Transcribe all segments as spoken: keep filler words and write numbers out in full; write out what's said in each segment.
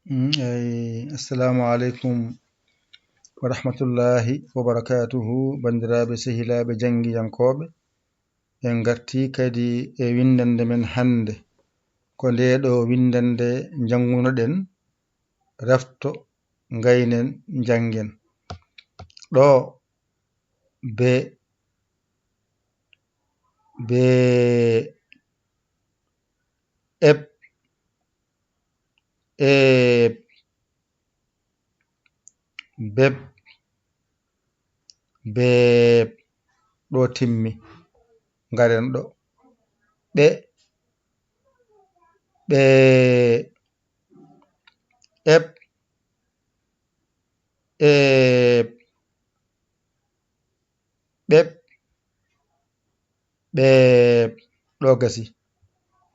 Mm, eyi, assalamu aleykum wa rahmatullahi wa barakatuhu, banndiraaɓe, sehilaaɓe, janngiyankooɓe. En ngartii kadi e winndannde men hannde. Ko ndee ɗoo winndannde njanngunoɗen, refto, ngaynen, njanngen. Ɗoo, be, be, eb, eeb, beb, beeb. Ɗoo timmi. Ngaren ɗoo. Ɓe, ɓee, eb, eeb, ɓeb, ɓeeb. Ɗoo gasi.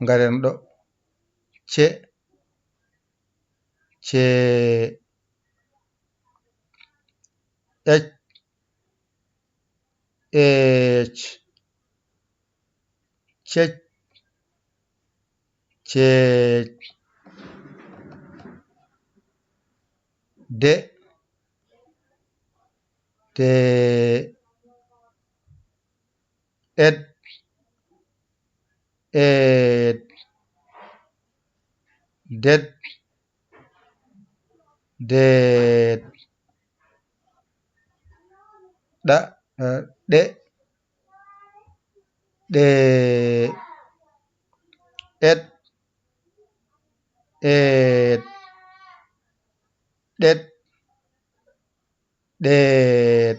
Ngaren ɗoo. Ce, cee, ec, eec, cec, ceec, de, dee, ed, eed, ded, deed, ɗa, eh, ɗe, ɗee, ed, eed, ɗed, ɗeet.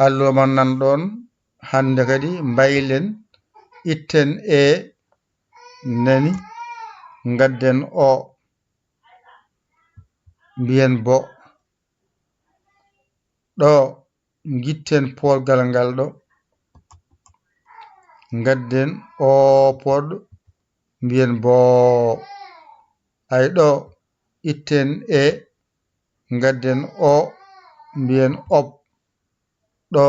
Alluwa man nan ɗoon. Hannde kadi mbaylen, itten e nani, ngadden o, mbiyen bo. Ɗo, ngitten poolgal ngal ɗo, ngadden o poodɗo, mbiyen boo. Ay ɗo, itten e, ngadden o, mbiyen op. Ɗo,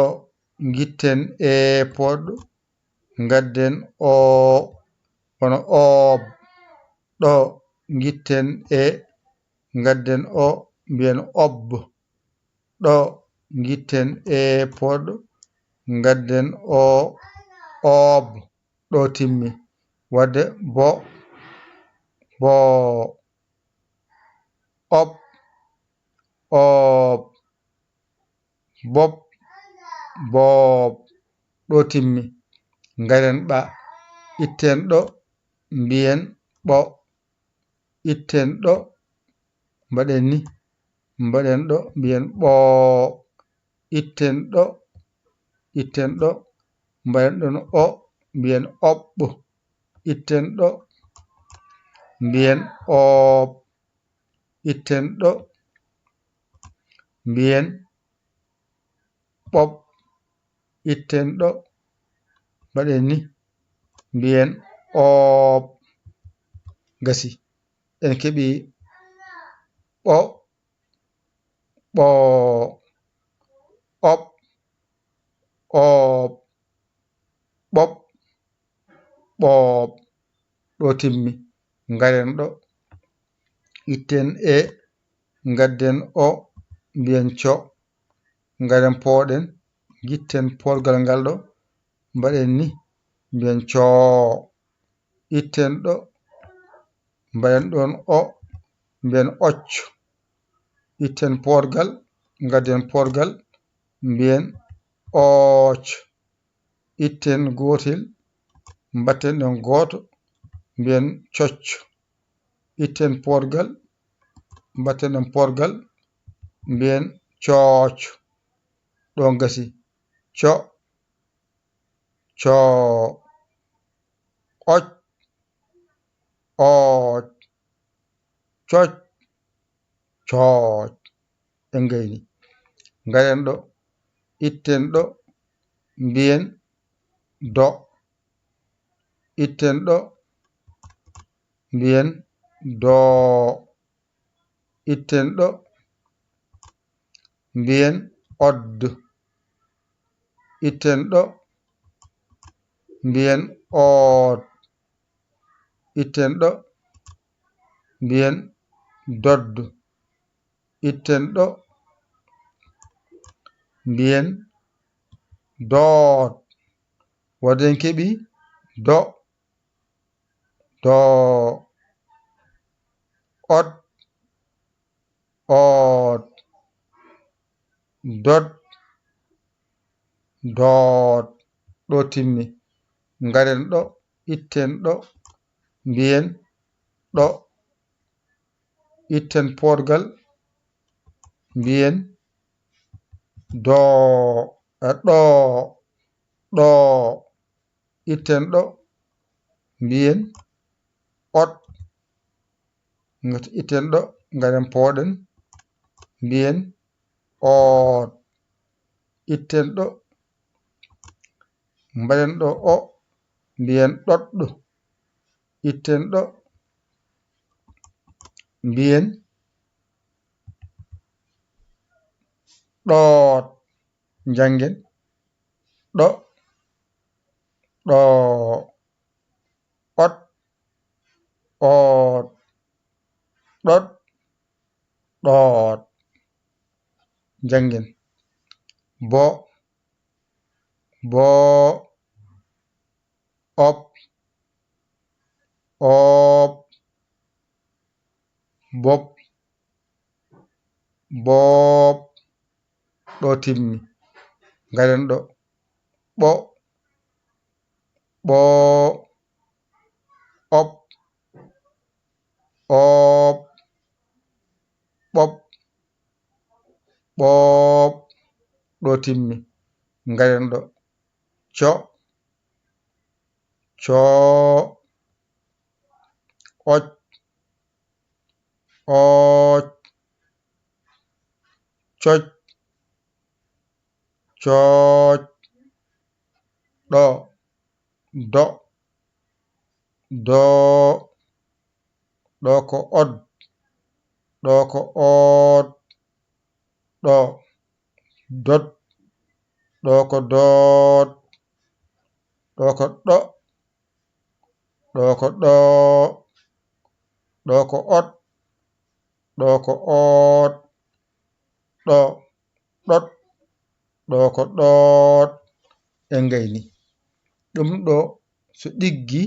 ngitten e poodɗo, ngadden o, hono oob. Ɗo, ngitten e, ngadden o, mbiyen ob. Ɗo, ngitten e poodɗo, ngadden o, oob. Ɗo timmi. Wadde bo, boo, op, oob, bob, boob. Ɗo timmi. Ngaren ɓa. Itten ɗo, mbiyen ɓo. Itten ɗo, mbaɗen ni. Mbaɗen ɗo, mbiyen ɓoo. Itten ɗo, itten ɗo, mbaɗen ɗon o, mbiyen oɓɓo. Itten ɗo, mbiyen oob. Itten ɗo, mbiyen ɓoɓ. Itten ɗo, mbaɗen ni, mbiyen oob. Gasi. En keɓi ɓo, ɓoo, oɓ, oob, ɓoɓ, ɓoob. Ɗo timmi. Ngaren ɗo. Itten e, ngadden o, mbiyen co. Ngaren pooɗen, ngitten poolgal ngal ɗo, mbaɗen ni, mbiyen coo. Itten ɗo, mbaɗen ɗon o, mbiyen oc. Itten poorgal, ngadden poorgal, mbiyen ooc. Itten gootel, mbatten ɗon gooto, mbiyen coc. Itten poorgal, mbatten ɗon poorgal, mbiyen cooc. Ɗon gasi. Co, coo, oc, ooc, coc, cooc. En ngayni. Ngaren ɗo, itten ɗo, mbiyen do. Itten ɗo, mbiyen doo. Itten ɗo, mbiyen odd. Itten ɗo, mbiyen oot. Itten ɗo, mbiyen doddo. Itten ɗo, mbiyen doot. Waɗen keɓi do, do, ot, oot, dot, doot. Ɗo timmi. Ngaren ɗo, itten ɗo, mbiyen ɗo. Itten poorgal, mbiyen doo, e ɗoo, ɗoo. Itten ɗo, mbiyen ot. Itten ɗo, ngaren pooɗen, mbiyen oot. Itten ɗo, mbaɗen ɗo o, mbiyen ɗoɗɗo. Itten ɗo, mbiyen ɗoot. Njanngen ɗo, ɗo, ot, oot, ɗot, ɗoot. Njanngen bo, boo, op, oop, bop, boop. Ɗo timmi. Ngaren ɗo. Ɓo, ɓoo, op, oop, ɓop, ɓoop. Ɗo timmi. Ngaren ɗo. Co, coo, oc, ooc, coc, cooc. Ɗo, do, doo. Ɗo ko od, ɗo ko oot. Ɗo, dot, ɗo ko doot. Ɗo ko ɗo, ɗo ko ɗoo. Ɗo ko ot, ɗo ko oot. Ɗo, ɗot, ɗo ko ɗoot. En ngayni. Ɗum ɗo so ɗiggi,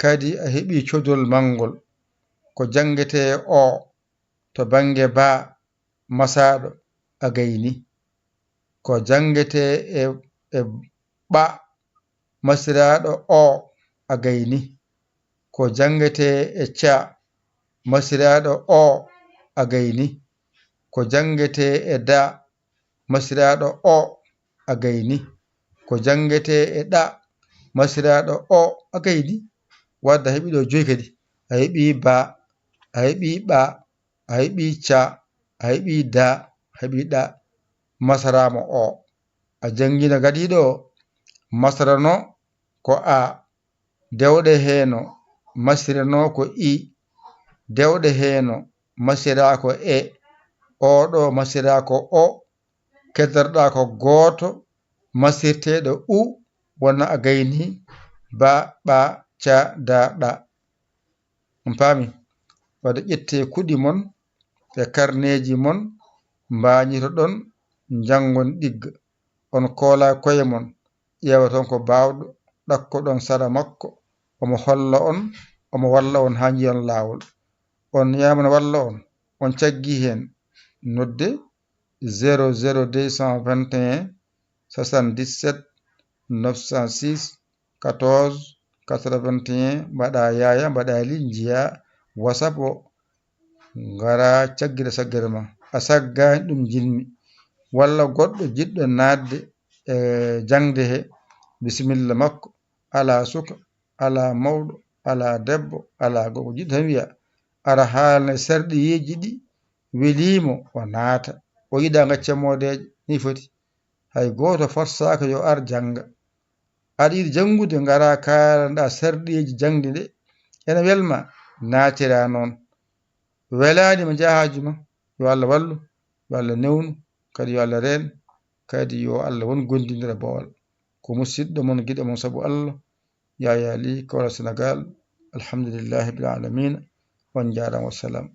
kadi a heɓi codol manngol. Ko janngetee o to bannge ba, masaaɗo a gayni. Ko janngetee e, e ɓa, masiraaɗo o a gayni. Ko janngetee e ca, masiraaɗo o a gayni. Ko janngetee e da, masiraaɗo o a gayni. Ko janngetee e ɗa, masiraaɗo o a gayni. Wadde a heɓi ɗo joyi kadi. A heɓi ba, a heɓi ɓa, a heɓi ca, a heɓi da, a heɓi ɗa, masaraama o. A janngina gadiiɗo o, masarano ko a, dewɗe heeno, masirano ko i, dewɗe heeno, masira ko e, oɗo masira ko o, keddorɗa ko gooto, masirteeɗo u, wona a gayni ba, ɓa, ca, da, ɗa. On paami? Wadde ƴettee kuɗi mon e karneeji mon, mbaañitoɗon, njanngon ɗigga. On koola koye mon, ƴeewaton ko baawɗo, ɗakkoɗon sara makko, omo holla on, omo walla on haa njiyon laawol. On ñaama walla on, on caggi heen, nodde zéro zéro deux cent vingt et un soixante-dix-sept neuf cent six quatorze quatre-vingt-un, mbaɗa yaaya, mbaɗa li, njiya WhatsApp o, ngara caggira saggere ma. A saggaani ɗum njiɗmi. Walla goɗɗo jiɗɗo naatde e jaŋde he, bisimilla makko. Alaa suka, alaa mawɗo, alaa debbo, alaa gorko. Jiɗɗo tan wiya, ara haalna sarɗiyeeji ɗi weliimo, o naata. O yiɗa ngacca moodeejo, ni foti. Hay gooto forsaaka yo ar jannga. Aɗa yiɗi janngude, ngara kaalanɗa sarɗiyeeji jaŋde nde. Ene welma, naatira noon. Welaani ma, njaha haaju ma. Yo Allah wallu, yo Allah newnu, kadi yo Allah reen, kadi yo Allah won gondinɗo e boowal. Ko musiɗɗo mon, giɗo mon sabu Allah, Yaya Ly, Kawla Senegal. Alhamdulillahi rabbil alamina. On njaaraama, wassalam.